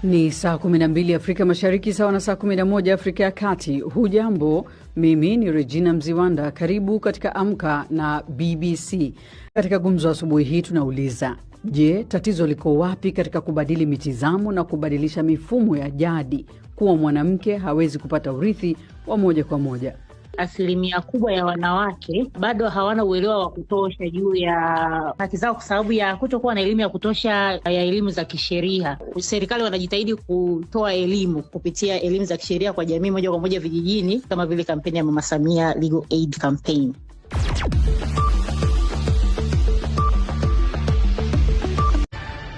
Ni saa 12 Afrika Mashariki, sawa na saa 11 Afrika ya Kati. Hujambo, mimi ni Regina Mziwanda. Karibu katika Amka na BBC. Katika gumzo asubuhi hii tunauliza, je, tatizo liko wapi katika kubadili mitizamo na kubadilisha mifumo ya jadi kuwa mwanamke hawezi kupata urithi wa moja kwa moja? Asilimia kubwa ya wanawake bado hawana uelewa wa kutosha juu ya haki zao kwa sababu ya kutokuwa na elimu ya kutosha ya elimu za kisheria. Serikali wanajitahidi kutoa elimu kupitia elimu za kisheria kwa jamii moja kwa moja vijijini, kama vile kampeni ya Mama Samia Legal Aid Campaign.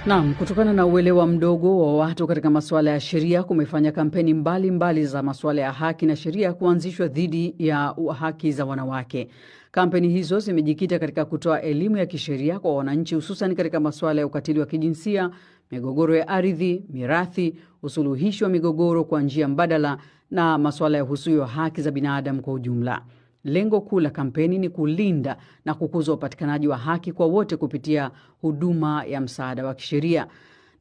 Naam, kutokana na uelewa mdogo wa watu katika masuala ya sheria kumefanya kampeni mbalimbali mbali za masuala ya haki na sheria kuanzishwa dhidi ya haki za wanawake. Kampeni hizo zimejikita katika kutoa elimu ya kisheria kwa wananchi, hususan katika masuala ya ukatili wa kijinsia, migogoro ya ardhi, mirathi, usuluhishi wa migogoro kwa njia mbadala na masuala ya husuyo haki za binadamu kwa ujumla. Lengo kuu la kampeni ni kulinda na kukuza upatikanaji wa haki kwa wote kupitia huduma ya msaada wa kisheria.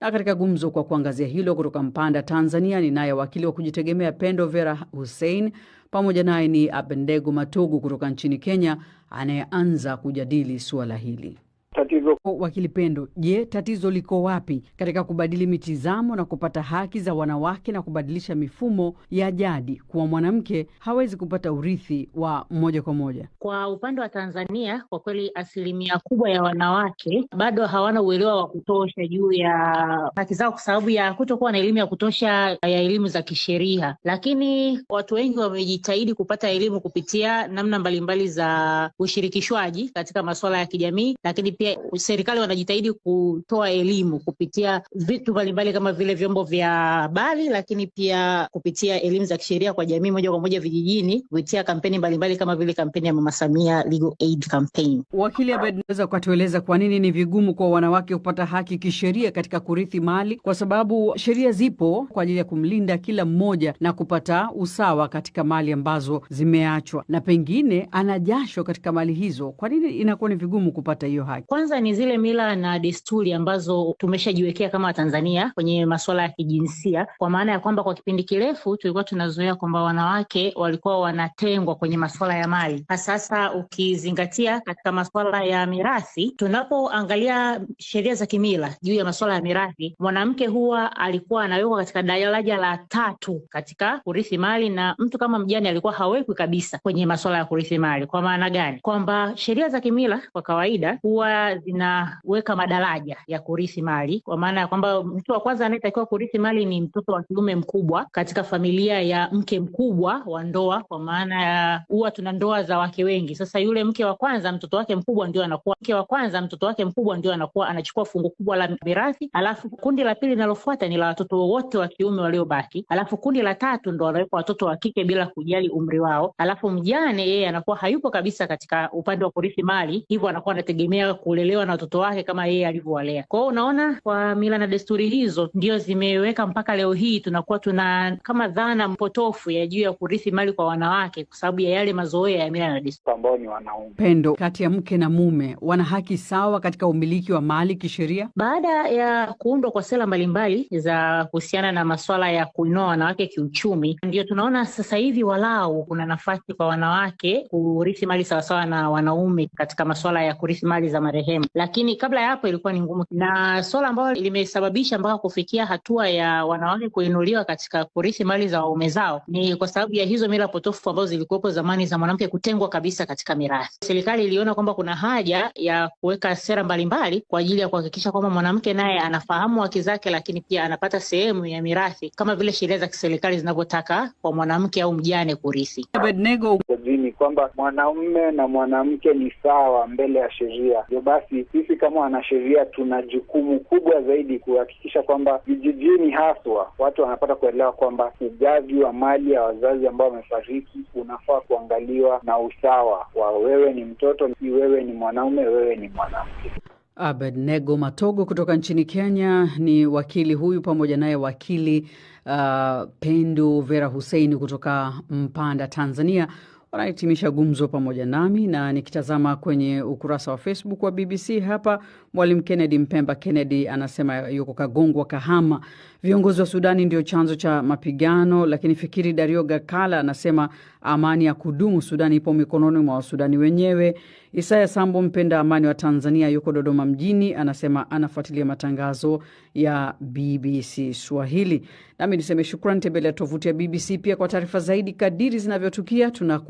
Na katika gumzo kwa kuangazia hilo, kutoka Mpanda, Tanzania, ninaye wakili wa kujitegemea Pendo Vera Hussein, pamoja naye ni Abendego Matogu kutoka nchini Kenya, anayeanza kujadili suala hili. Tatizo Wakili Pendo, je, tatizo liko wapi katika kubadili mitizamo na kupata haki za wanawake na kubadilisha mifumo ya jadi kuwa mwanamke hawezi kupata urithi wa moja kwa moja? Kwa upande wa Tanzania, kwa kweli asilimia kubwa ya wanawake bado hawana uelewa wa kutosha juu ya haki zao kwa sababu ya kutokuwa na elimu ya kutosha ya elimu za kisheria, lakini watu wengi wamejitahidi kupata elimu kupitia namna mbalimbali za ushirikishwaji katika masuala ya kijamii, lakini pia serikali wanajitahidi kutoa elimu kupitia vitu mbalimbali kama vile vyombo vya habari, lakini pia kupitia elimu za kisheria kwa jamii moja kwa moja vijijini kupitia kampeni mbalimbali kama vile kampeni ya Mama Samia Legal Aid Campaign. Wakili Abed, unaweza ukatueleza kwa nini ni vigumu kwa wanawake kupata haki kisheria katika kurithi mali? Kwa sababu sheria zipo kwa ajili ya kumlinda kila mmoja na kupata usawa katika mali ambazo zimeachwa, na pengine ana jasho katika mali hizo. Kwa nini inakuwa ni vigumu kupata hiyo haki? Kwanza ni zile mila na desturi ambazo tumeshajiwekea kama Watanzania kwenye masuala ya kijinsia, kwa maana ya kwamba kwa kipindi kirefu tulikuwa tunazoea kwamba wanawake walikuwa wanatengwa kwenye masuala ya mali. Sasa ukizingatia katika masuala ya mirathi, tunapoangalia sheria za kimila juu ya masuala ya mirathi, mwanamke huwa alikuwa anawekwa katika daraja la tatu katika kurithi mali, na mtu kama mjane alikuwa hawekwi kabisa kwenye masuala ya kurithi mali. Kwa maana gani? Kwamba sheria za kimila kwa kawaida huwa zinaweka madaraja ya kurithi mali, kwa maana ya kwamba mtu wa kwanza anayetakiwa kurithi mali ni mtoto wa kiume mkubwa katika familia ya mke mkubwa wa ndoa, kwa maana ya huwa tuna ndoa za wake wengi. Sasa yule mke wa kwanza, mtoto wake mkubwa ndio anakuwa mke wa kwanza, mtoto wake mkubwa ndio anakuwa anachukua fungu kubwa la mirathi, alafu kundi la pili linalofuata ni la watoto wote wa kiume waliobaki, alafu kundi la tatu ndo wanawekwa watoto wa kike bila kujali umri wao, alafu mjane yeye anakuwa hayupo kabisa katika upande wa kurithi mali, hivyo anakuwa anategemea kulelewa na watoto wake kama yeye alivyowalea. Kwa hiyo unaona, kwa mila na desturi hizo ndio zimeweka mpaka leo hii tunakuwa tuna kama dhana potofu ya juu ya kurithi mali kwa wanawake kwa sababu ya yale mazoea ya mila na desturi. ambao ni wanaume. Pendo, kati ya mke na mume wana haki sawa katika umiliki wa mali kisheria? Baada ya kuundwa kwa sera mbalimbali za kuhusiana na masuala ya kuinua wanawake kiuchumi, ndio tunaona sasa hivi walau kuna nafasi kwa wanawake kurithi mali sawasawa na wanaume katika masuala ya kurithi mali za marehemu, lakini kabla ya hapo ilikuwa ni ngumu, na suala ambalo limesababisha mpaka kufikia hatua ya wanawake kuinuliwa katika kurithi mali za waume zao ni kwa sababu ya hizo mila potofu ambazo zilikuwepo zamani za mwanamke kutengwa kabisa katika mirathi. Serikali iliona kwamba kuna haja ya kuweka sera mbalimbali kwa ajili ya kuhakikisha kwamba mwanamke naye anafahamu haki zake, lakini pia anapata sehemu ya mirathi kama vile sheria za kiserikali zinavyotaka kwa mwanamke au mjane kurithi. Abednego, Ni kwamba mwanaume na mwanamke ni sawa mbele ya sheria. Hivyo basi sisi kama wanasheria tuna jukumu kubwa zaidi kuhakikisha kwamba vijijini haswa watu wanapata kuelewa kwamba ugavi wa mali ya wazazi ambao wamefariki unafaa kuangaliwa na usawa wa wewe ni mtoto, si wewe ni mwanaume, wewe ni mwanamke. Abednego Matogo kutoka nchini Kenya ni wakili huyu, pamoja naye wakili Pendu Vera Hussein kutoka Mpanda, Tanzania, Wanahitimisha gumzo pamoja nami, na nikitazama kwenye ukurasa wa Facebook wa BBC hapa, Mwalimu Kennedy Mpemba Kennedy anasema yuko Kagongwa, Kahama, viongozi wa Sudani ndio chanzo cha mapigano. Lakini Fikiri Dario Gakala anasema amani ya kudumu Sudani ipo mikononi mwa Wasudani wenyewe. Isaya Sambo, mpenda amani wa Tanzania, yuko Dodoma mjini, anasema anafuatilia matangazo ya BBC Swahili. Nami niseme shukrani. Tembelea tovuti ya BBC pia kwa taarifa zaidi kadiri zinavyotukia. Tuna